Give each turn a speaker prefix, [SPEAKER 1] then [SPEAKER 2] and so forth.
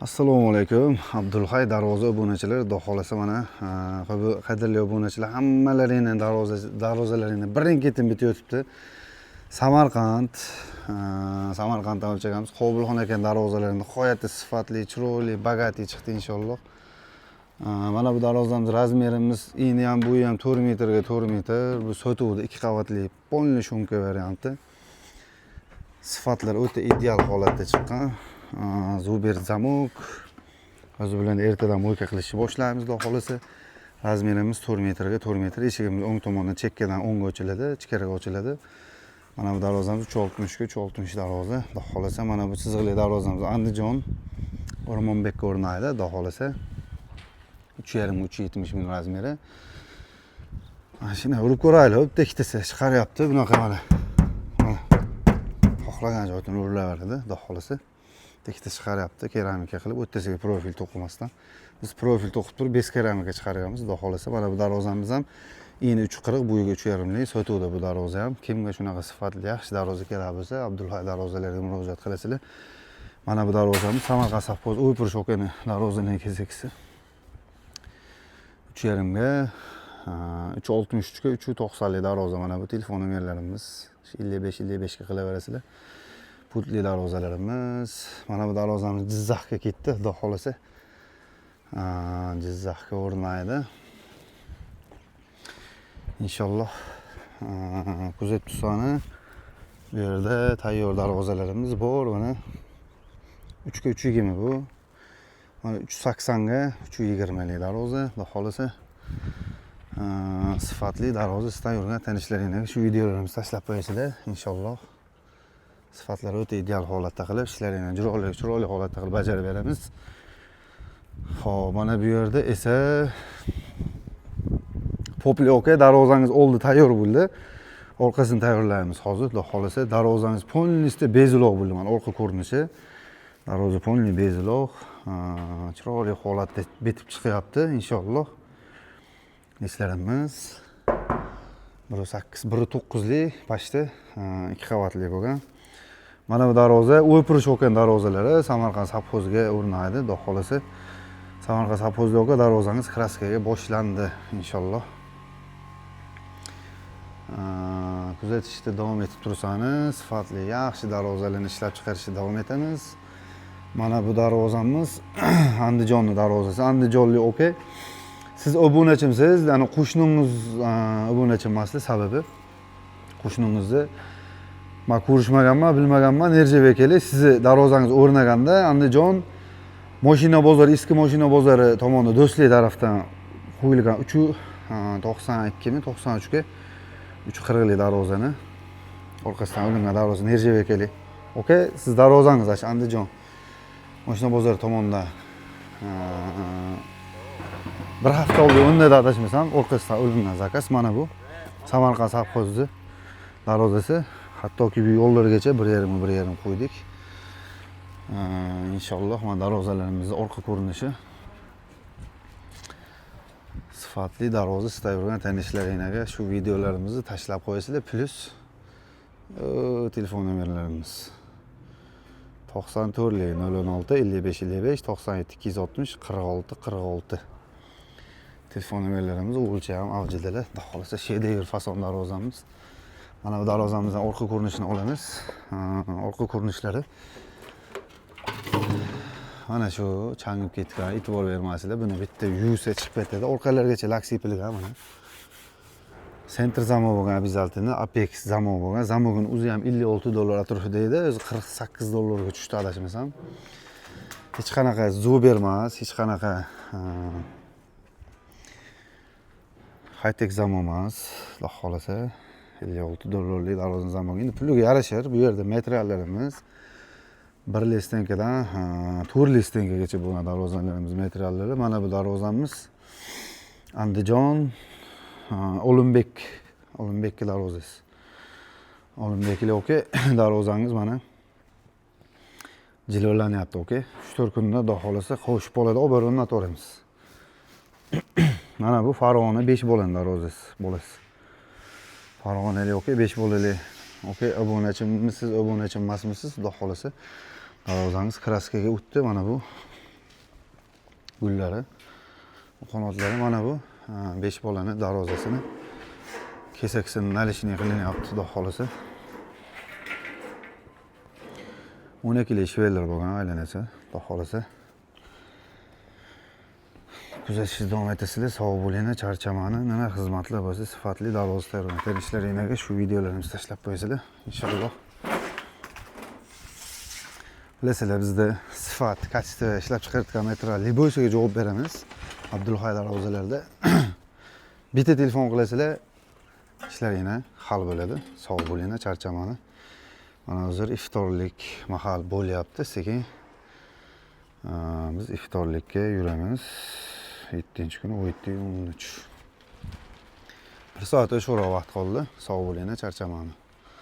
[SPEAKER 1] Assalomu alaykum, Abdulhay darvoza obunachilar. Xudo xohlasa, mana qadrli obunachilar, hammalaringni darvozalaringni birin ketin bitib yotibdi. Samarqand, Samarqanddan o'lchaganmiz. Qobilxon aka darvozalarini nihoyatda sifatli, chiroyli, богатый chiqdi inshaalloh. Mana bu darvozamiz размер imiz eni ham, bo'yi ham 4 metrga 4 metr. Bu sotuvda ikki qavatli, полный шумка varianti. Sifatlar o'ta ideal holatda chiqqan. Зубер замок. O'zi bilan ertadan мойка qilishni boshlaymiz, xudo xohlasa. Размер imiz 4 metrga 4 metr. Eshigimiz o'ng tomondan, chekkadan o'ngga ochiladi, ichkariga ochiladi. Mana bu darvozamiz 3.60 ga 3.60 darvoza. Xudo xohlasa, mana bu chiziqli darvozamiz Andijon, O'rmonbekka o'rnaydi, xudo xohlasa. 3.5 ga 3.70 ming размер i. Mana shuni urib ko'raylik, bitta ikkitasi chiqaryapti bunaqa mana. Mana. Xohlagan joydan urilaveradi, xudo xohlasa. Ikkita chiqaryapti, keramika qilib, o'rtasiga profil to'qimasdan. Biz profil to'qib turib, без keramika chiqaryapmiz, xudo xohlasa. Mana bu darvozamiz ham eni 3.40, bo'yiga 3.5lik sotuvda bu darvoza ham. Kimga shunaqa sifatli, yaxshi darvoza kerak bo'lsa, Abdulhay darvozalarga murojaat qilasizlar. Mana bu darvozamiz Samarqand совхоз o'ypirish okani darvozaning kezakisi. 3.5 ga 3.63 ga 3.90lik darvoza. Mana bu telefon nomerlarimiz, 55 55 ga qilaverasizlar. Pultli darvozalarimiz. Mana bu darvozamiz Jizzaxga ketdi, xudo xohlasa. Jizzaxga o'rnaydi. Inshaalloh kuzatib tursani, bu yerda tayyor darvozalarimiz bor. Mana 3 ga 3.20 bu. Mana 3.80 ga 3.20 lik darvoza, xudo xohlasa. Sifatli darvoza sizdan yurgan tanishlaringizga shu videolarimizni tashlab qo'yasizlar, inshaalloh. Sifatlari o'ta ideal holatda qilib, ishlaringni chiroyli chiroyli holatda qilib bajarib beramiz. Ho'p, mana bu yerda esa popli aka, darvozangiz oldi tayyor bo'ldi, orqasini tayyorlaymiz hozir, xudo xohlasa. Darvozangiz полностью без uloq bo'ldi. Mana orqa ko'rinishi, darvoza полный без uloq, chiroyli holatda bitib chiqyapti inshaalloh. Nechlarimiz 1.8, 1.9lik почти, ikki qavatli bo'lgan. Mana bu darvoza o'pirish olgan darvozalari Samarqand совхоз iga o'rnaydi, xudo xohlasa. Samarqand совхоз ida darvozangiz краска ga boshlandi inshaalloh. Kuzatishda davom etib tursangiz, sifatli, yaxshi darvozalarni ishlab chiqarishda davom etamiz. Mana bu darvozamiz Andijonni darvozasi. Andijonlik okey, siz obunachimsiz, ya'ni qo'shningiz obunachi emasdi. Sababi qo'shningizni man ko'rishmaganman, bilmaganman. Нержавейка li sizni darvozangiz o'rnaganda Andijon moshina bozori, eski moshina bozori tomonda, Do'stlik tarafdan qo'yilgan 3.92mi, 93 ga 3.40lik darvozani orqasidan ulingan darvoza, нержавейка li okey. Siz darvozangiz shu Andijon moshina bozori tomonda bir hafta oldin o'nda, adashmasam, orqasidan ulingan заказ. Mana bu Samarqand совхоз i darvozasi. Hattoki bu yo'llargacha 1.5, 1.5 qo'ydik inshaalloh. Mana darvozalarimizni orqa ko'rinishi. Sifatli darvoza istab yurgan tanishlaringlarga shu videolarimizni tashlab qo'yasizlar. Plyus telefon nomerlarimiz: 94lik 016 55 55, 97 260 46 46 telefon nomerlarimiz. O'g'ilcha ham avjidalar, xudo xohlasa. Shedevr fason darvozamiz. Mana bu darvozamizni orqa ko'rinishini olamiz. Orqa ko'rinishlari mana shu, changib ketgan, e'tibor bermaysizlar. Buni bitta yuvsa chiqib ketadi. Orqalarigacha lak sepilgan. Mana центр замок bo'lgan, обязательно Apex замок bo'lgan. Замок ini o'zi ham 56 dollar atrofida edi, o'zi 48 dollarga tushdi, adashmasam. Hech qanaqa зубер emas, hech qanaqa хай-тек замок emas. Xudo xohlasa, 56 dollarlik darvoza замок endi puliga yarashar. Bu yerda materiallarimiz birli стенка dan to'rtli стенка gacha bo'lgan darvozalarimiz materiallari. Mana bu darvozamiz Andijon, Olimbek, Olimbekka darvozasi. Olimbekli okey, darvozangiz mana jilovlanyapti okey. 3-4 kunda, xudo xohlasa, qovushib qoladi, olib borib o'rnataveramiz. Mana bu Farg'ona besh bolani darvozasi bolasi. Farg'onalik okey, besh bolali okey, obunachimisiz, obunachi emasmisiz, xudo xohlasa, darvozangiz краска ga o'tdi. Mana bu Gullari, qanotlari. Mana bu 5 bolani darvozasini kesaksini наличный qilinyapti, xudo xohlasa. 12lik швеллер bo'lgan aylanasi, xudo xohlasa. Kuzatishni davom etasizlar. Sog' bo'linglar, charchamani. Nima xizmatlar bo'lsa, sifatli darvoza tayyorlangan ishlaringlarga shu videolarimizni tashlab qo'yasizlar, inshaalloh. Bilasizlar, bizda sifat, качество ishlab chiqarayotgan material любой siga javob beramiz. Abdulhay darvozalarda bitta telefon qilasizlar, ishlaringlar hal bo'ladi. Sog' bo'linglar, charchamani. Mana hozir iftorlik mahal bo'lyapti, sekin biz iftorlikka yuramiz. 7-kuni 17:13. 1 soatga sho'roq vaqt qoldi. Sog' bo'linglar, charchamani.